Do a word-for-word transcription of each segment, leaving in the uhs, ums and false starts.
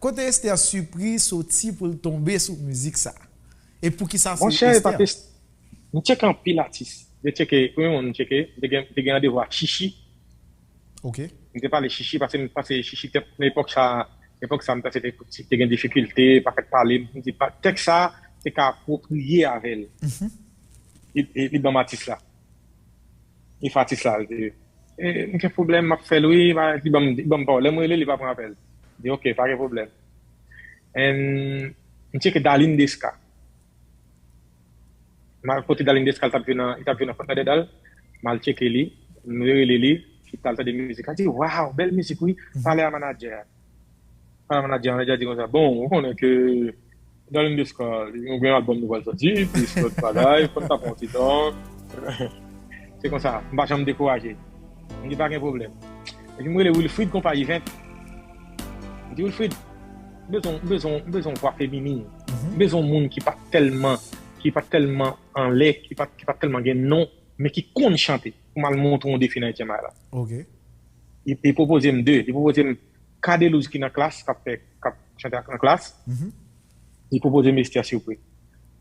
Kote Esther Supri soti pou l tonbe sou mizik sa? E poukisa se Monchè, e pa Esther? Est-, m tcheke anpil atis. M tcheke, premye moun m tcheke, m te gen, m te gen randevou ak Chichi. Ok. M te pale Chichi, paske m pase Chichi, te, nan epòk sa, epòk sa, m panse te, te gen difikilte, pa fèk pale. M di, pa, tèks sa, te ka apwopriye avè l. Li, li, li ban m atis la. Li fè atis la, li di, e, m gen pwoblèm, m ap fè l, wi, li ban m, li ban m pawòl. Lè m rele, li pa pran apèl. M di, ok, pa gen pwoblèm. And m tcheke Darline Desca. M al kote Darline Desca, li t ap jwe nan, li t ap jwe nan Fort Lauderdale. M al tcheke li, m rele li, li t al tande mizik la. Li di, waw, bèl mizik, wi. Pale a manadjè a. Pale a manadjè a, manadjè a di konsa, bon, ou konnen ke Darline Desca, nou gen albòm nou pral sòti, plis lòt bagay, fò n ta pran yon ti tan. Se konsa, m pa janm dekouraje. M di, pa gen pwoblèm. Epi m rele Wilfrid Konpayi Vent. M di, Wilfrid, m bezwen, m bezwen, m bezwen yon vwa feminin. M bezwen yon moun ki pa tèlman, ki pa tèlman anlè, ki pa, ki pa tèlman gen non, men ki konn chante. Pou m al montre yon defi nan ityèm la. Ok. Li, li pwopoze m de. Li pwopoze m Cadelouse ki nan Klass, k ap fè, k ap chante ak nan Klass. Li pwopoze m Esther Supri.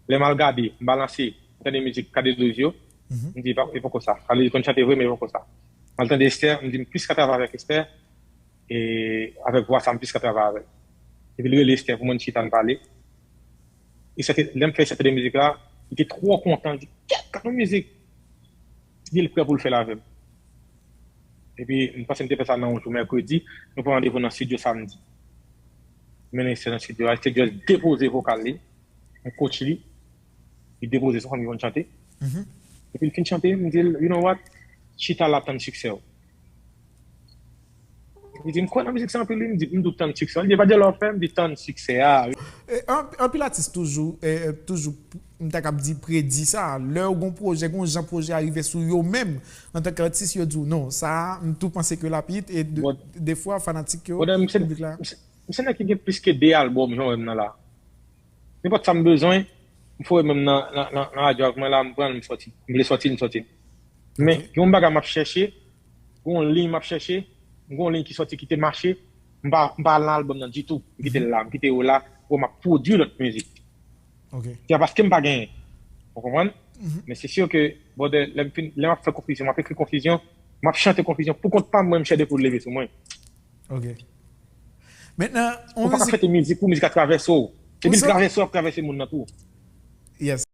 Lè m al gade, m balanse, m tande mizik Cadelouse yo, m di, "Pa- e poko sa." Cadelouse konn chante vre, men e poko sa. M al tande Esther, m di, "M plis ka travay avèk Esther, e avèk vwa sa, m plis ka travay avè l." Epi l rele Esther pou mwen, n chita, n pale. E sa te, lè m fè Esther tande mizik la, li te twò kontan, li di, "Kèt, gad yon mizik!" Li di, l prè pou l fè l avè m. Epi, m panse m te fè sa nan yon jou mèkredi, nou pran randevou nan estidyo samdi. M mennen Esther nan estidyo a, Esther just depoze vokal li, m coach li, li depoze son fanm ki konn chante. Epi l fin chante, m di l, "You know what? Chita la, tann siksè w." Li di, "M kwè nan mizik sa anpil, wi." M di, "M tou tann siksè w." Li di, "Pa di lè w fè," m di, "Tann siksè a." E, an- anpil atis toujou, e, toujou, m ta kab di, predi sa. Lè yo gon pwojè, gon jan pwojè a rive sou yo menm, antanke atis, yo di w, "Non, sa a, m tou panse ke l ap hit," e de- Bon. Defwa, fanatik yo, Bon, m se, piblik la. m se, m se nèg ki gen plis ke de albòm jan w wè m nan la. Nenpòt sa m bezwen, m fò wè menm nan, nan, nan, nan radyo ak mwen la, m pran l, m sòti. M vle sòti l, m sòti l. Men, gen yon bagay m ap chèche, gen yon liy m ap chèche, gen yon liy ki sòti, ki te mache, m pa, m pa al nan albòm nan ditou. M kite l la, m kite yo la, pou m ap pwodui lòt mizik. Ok. Se pa paske m pa genyen. Ou konprann? Men se si ke, brother, lè m fin, lè m ap fè konfizyon, m ap ekri konfizyon, m ap chante konfizyon, pou kont pa m, mwen, m chède pou l leve sou mwen. Ok. Mentnan, Ou on pa ka mizik. Chante mizik pou mizik la travèse w. Epi l Ou sa- travèse w, ap travèse moun nan tou. Yes.